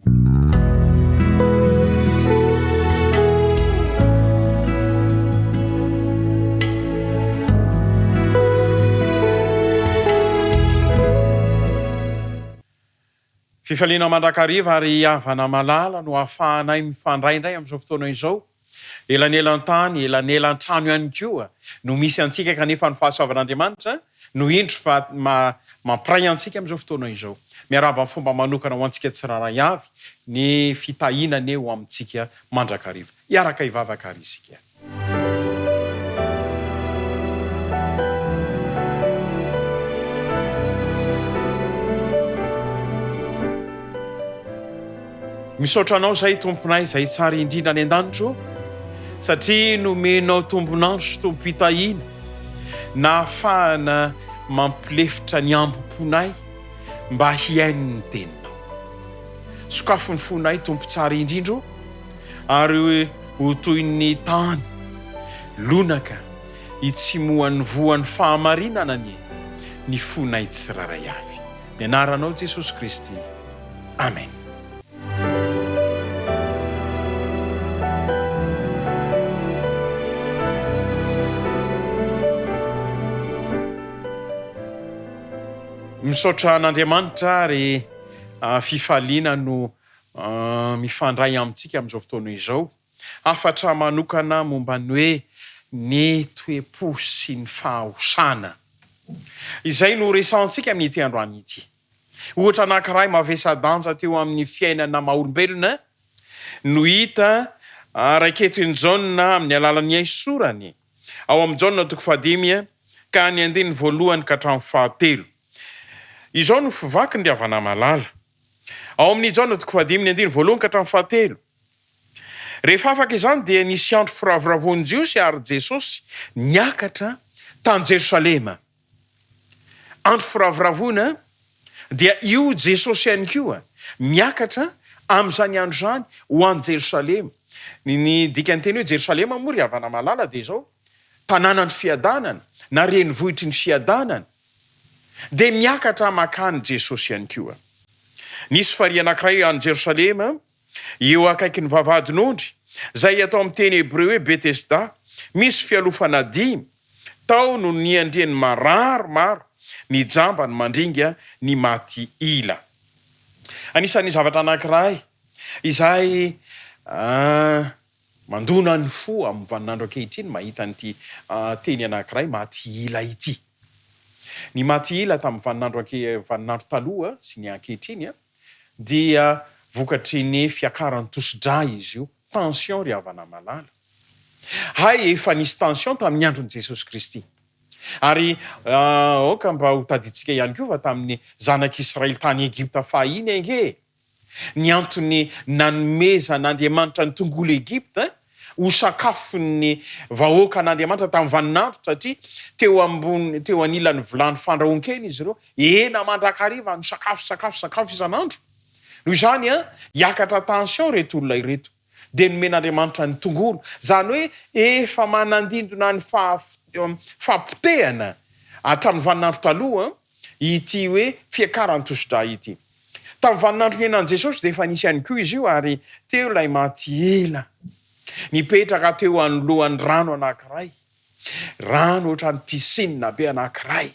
Fifaliana mandrakariva ary havana malala no ahafahanay mifandray indray amin'izao fotoana izao. Elanelan-tany, elanelan-trano ihany koa no misy antsika kanefa ny fahasoavan'Andriamanitra no indro fa mampiray antsika amin'izao fotoana izao. Miarahaba amin'ny fomba manokana ho antsika tsirairay avy ny fitahiana anie ho amintsika mandrakariva. Hiaraka hivavaka àry isika. Misaotra Anao izay Tomponay izay tsara indrindra any an-danitra ô, satria nomenao tombon'andro sy tombom-pitahiana nahafahana mampilefitra ny ambom-ponay mba hihaino ny Teninao. Sokafy ny fonay Tompo tsara indrindra ô, ary ho toy ny tany lonaka hitsimohan'ny voan'ny fahamarinana anie ny fonay tsirairay avy. Ny anaranao Jesosy Kristy. Amen. Misaotra an'Andriamanitra ary fifaliana no mifandray amintsika amin'izao fotoana izao. Hafatra manokana momba ny hoe ny toe-po sy ny fahosana. Izay no resahantsika amin'ity androany ity. Ohatra anankiray mavesa-danja teo amin'ny fiainana maha-olombelona no hita raiketin'i Jaona amin'ny alalan'ny haisorany ao amin'i Jaona toko fahadimy ka ny andininy voalohany ka hatramin'ny fahatelo. Izao no fivakiny ry havana malala. Ao amin'ny Jaona toko fahadimy ny andininy voalohany ka hatramin'ny fahatelo. Rehefa afaka izany dia nisy andro firavoravoan'ny Jiosy ary Jesosy niakatra tany Jerosalema. Andro firavoravoana dia io Jesosy ihany koa miakatra amin'izany andro izany ho any Jerosalema. Ny ny dikan'ny teny hoe Jerosalema moa ry havana malala dia izao, tanànan'ny fiadanana na renivohitry ny fiadanana. Dia miakatra makany Jesosy ihany koa. Nisy farihy anankiray any Jerosalema eo akaikin'ny vavahadin'ondry, izay atao amin'ny teny hebreo hoe Betesda, misy fialofana dimy, tao no niandrian'ny marary maro, ny jamba, ny mandringa, ny maty ila. Anisan'ny zavatra anankiray izay mandona ny fo amin'ny vaninandro ankehitriny mahita an'ity teny anankiray maty ila ity. Ny maty ila tamin'ny vaninandro vaninandro taloha sy ny ankehitriny dia vokatry ny fiakaran'ny tosi-drà izy io, tension ry havana malala. Hay efa nisy tension tamin'ny andron'i Jesosy Kristy. Ary aoka mba ho tadidintsika ihany koa fa tamin'ny zanak'Israely tany Egypta fahiny ange e! Ny antony nanomezan'Andriamanitra ny tongolo Egypta ho sakafon'ny vahoakan'Andriamanitra tamin'ny vaninandro satria teo ambony teo anilan'ny vilany fandrahoan-kena izy ireo, hena mandrakariva no sakafo sakafo sakafo isan'andro. Noho izany hiakatra tension ireto olona ireto. Dia nomen'Andriamanitra ny tongolo. Izany hoe efa manandindona ny fahapotehana hatramin'ny vaninandro taloha ity hoe fiakaran'ny tosi-drà ity. Tamin'ny vaninandro niainan'i Jesosy dia efa nisy ihany koa izy io ary teo ilay maty ela nipetraka teo anoloan'ny rano anankiray, rano ohatran'ny piscine be anankiray.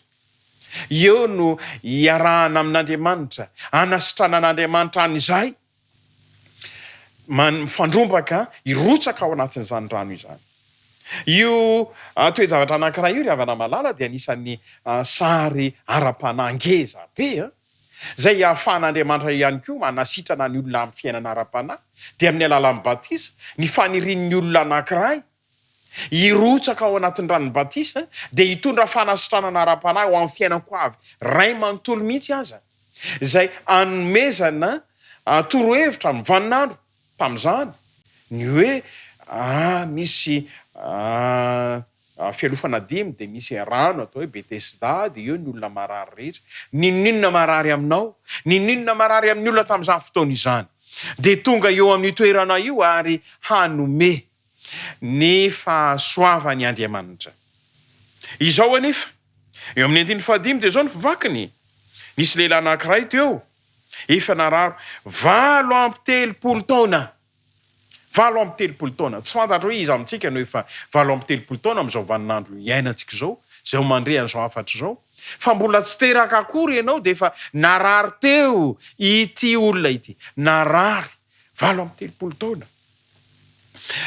Eo no iarahana amin'Andriamanitra, anasitranan'Andriamanitra an'izay mifandrombaka hirotsaka ao anatin'izany rano izany. Io toe-javatra anankiray io ry havana malala dia anisan'ny sary ara-panahy ngeza be izay ahafahan'Andriamanitra ihany koa manasitrana ny olona amin'ny fiainana ara-panahy dia amin'ny alalan'ny batisa, ny fanirian'ny olona anankiray hirotsaka ao anatin'ny ranon'ny batisa dia hitondra fanasitranana ara-panahy ho amin'ny fiainan-ko avy ray manontolo mihitsy aza. izay anomezana torohevitra amin'ny vaninandro tamin'izany ny hoe misy fialofana dimy dia misy rano atao hoe Betesda dia eo ny olona marary rehetra, n'inon'inona marary aminao, n'inon'inona marary amin'ny olona tamin'izany fotoana izany dia tonga eo amin'io toerana io ary hanome ny fahasoavany Andriamanitra. Izao anefa, Eo amin'ny andininy fahadimy dia izao no fivakiny, Nisy lehilahy anankiray teo. Efa narary 38 taona. 38 taona. Tsy fantatro hoe iza amintsika no efa 38 taona amin'izao vaninandro iainantsika izao, izao mandre an'izao hafatra izao. Fa mbola tsy teraka akory ianao dia efa narary teo ity olona ity. Narary 38 taona.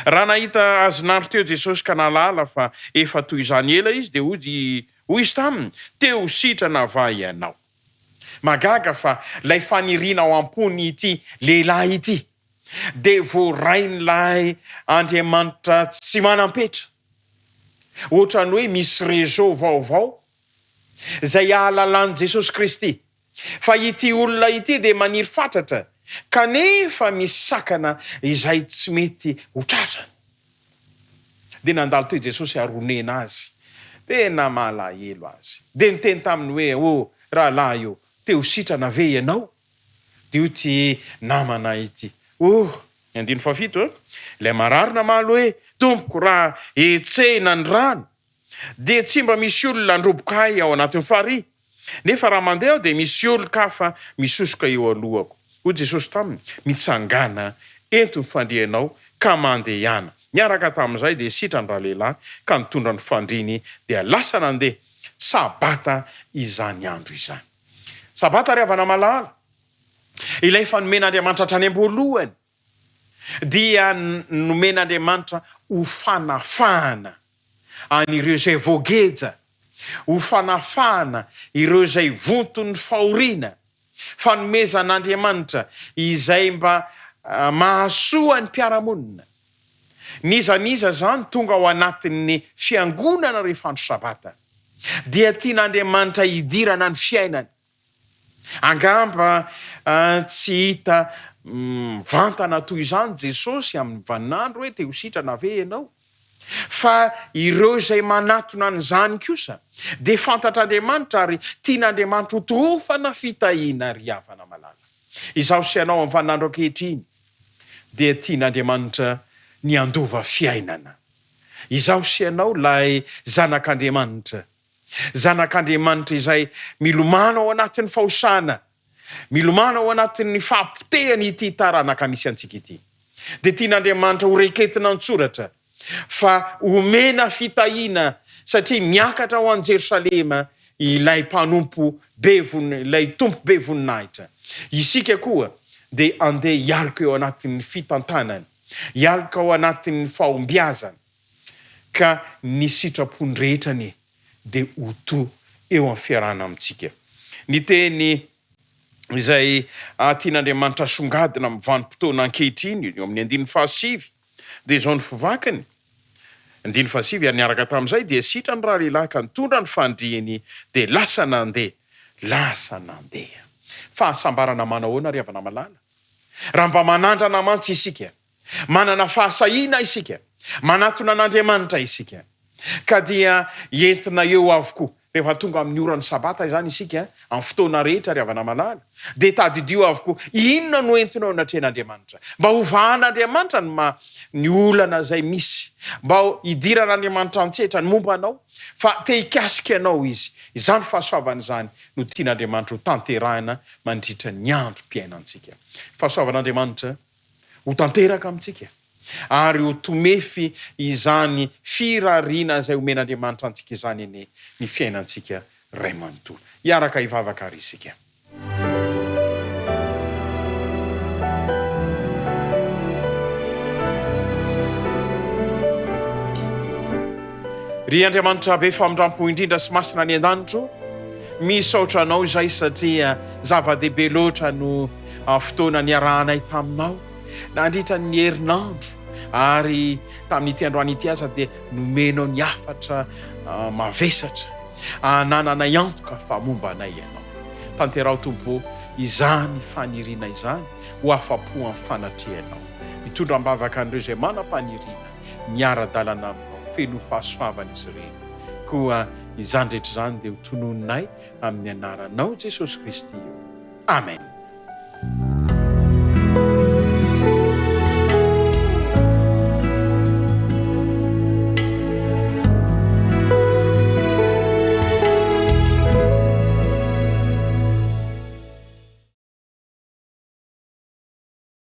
Raha nahita azy nandry teo Jesosy ka nahalala fa efa toy izany ela izy dia hoy izy taminy, Te ho sitrana va ianao? Mahagaga fa ilay faniriana ao am-pon'ity lehilahy ity dia voarain'ilay Andriamanitra tsy manam-petra. Ohatran'ny hoe misy réseau vaovao izay ahalalan'i Jesosy Kristy fa ity olona ity dia maniry fatratra kanefa misy sakana izay tsy mety ho tratrany. Dia nandalo teo Jesosy ary onena azy. Tena malahelo azy. Dia niteny taminy hoe, O, rahalahy ô, te ho sitrana ve ianao? Dia hoy ity namana ity, Oh! Ny andininy fahafito, Ilay marary namaly hoe, Tompoko, raha hetsehina ny rano, dia tsy mba misy olona handroboka ahy ao anatin'ny farihy. Nefa raha mandeha aho dia misy olon-kafa misosoka eo alohako. Hoy Jesosy taminy, Mitsangàna, ento ny fandrianao, ka mandehana. Niaraka tamin'izay dia sitrany ralehilahy, ka nitondra ny fandriany, dia lasa nandeha. Sabata izany andro izany. Sabata ry havana malala, ilay efa nomen'Andriamanitra hatrany am-boalohany, dia nomen'Andriamanitra ho fanafahana an'ireo izay voageja, ho fanafahana ireo izay vonton'ny fahoriana, fanomezan'Andriamanitra izay mba mahasoa ny mpiara-monina. N'iza n'iza izany tonga ao anatin'ny fiangonana rehefa andro Sabata, dia tian'Andriamanitra hidirana ny fiainany. Angamba tsy hita mivantana toy izany Jesosy amin'ny vaninandro hoe te ho sitrana ve ianao? Fa ireo izay manatona an'izany kosa dia fantatr'Andriamanitra ary tian'Andriamanitra ho torofana fitahiana ry havana malala. Izaho sy ianao amin'ny vaninandro ankehitriny dia tian'Andriamanitra ny handova fiainana. Izaho sy ianao ilay zanak'Andriamanitra Zanak'Andriamanitra izay milomano ao anatin'ny fahosana, milomano ao anatin'ny fahapotehana ity taranaka misy antsika ity. Dia tian'Andriamanitra ho reketina an-tsoratra fa omena fitahiana satria miakatra ho any Jerosalema ilay mpanompo be von, ilay Tompo be voninahitra. Isika koa dia andeha hialoka eo anatin'ny fitantanany, hialoka ao anatin'ny fahombiazany. Ka ny sitrapony rehetra anie dia ho to eo amin'ny fiarahana amintsika. Ny teny izay tian'Andriamanitra asongadina amin'ny vanim-potoana ankehitriny, eo amin'ny andininy fahasivy, dia izao ny fivakiny, andininy fahasivy, Ary niaraka tamin'izay dia sitrany ralehilahy ka nitondra ny fandriany dia lasa nandeha, lasa nandeha. Fahasambarana manahoana ry havana malala? Raha mba manandrana mantsy isika, Manana fahasahiana isika, manatona an'Andriamanitra isika, ka dia entina eo avokoa. Rehefa tonga amin'ny oran'ny Sabata izany isika, amin'ny fotoana rehetra ry havana malala, dia tadidio avokoa inona no entinao eo anatrehan'Andriamanitra. Mba hovahan'Andriamanitra ny maha ny olana izay misy, mba hidiran'Andriamanitra an-tsehatra ny momba anao, fa te hikasika anao Izy. Izany fahasoavana izany no tian'Andriamanitra ho tanterahina mandritra ny androm-piainantsika. Fahasoavan'Andriamanitra. ho tanteraka amintsika ary ho tomefy izany firariana izay omen'Andriamanitra antsika izany anie ny fiainantsika ray manontolo. Hiaraka hivavaka àry isika. Ry Andriamanitra be famindrampo indrindra sy masina any an-danitro, misaotra Anao izahay satria zava-dehibe loatra no fotoana niarahanay taminao nandritra ny herinandro ary tamin'ity androany ity aza dia nomenao ny hafatra mavesatra anananay antoka fa momba anay Ianao. Tanteraho Tompo ô izany faniriana izany ho afa-po amin'ny fanatrehanao. Mitondra am-bavaka an'ireo izay manam-paniriana miara-dalana aminao, feno fahasoavana izy ireny. Koa izany rehetra izany dia ho tononinay amin'ny anaranao Jesosy Kristy ô. Amen.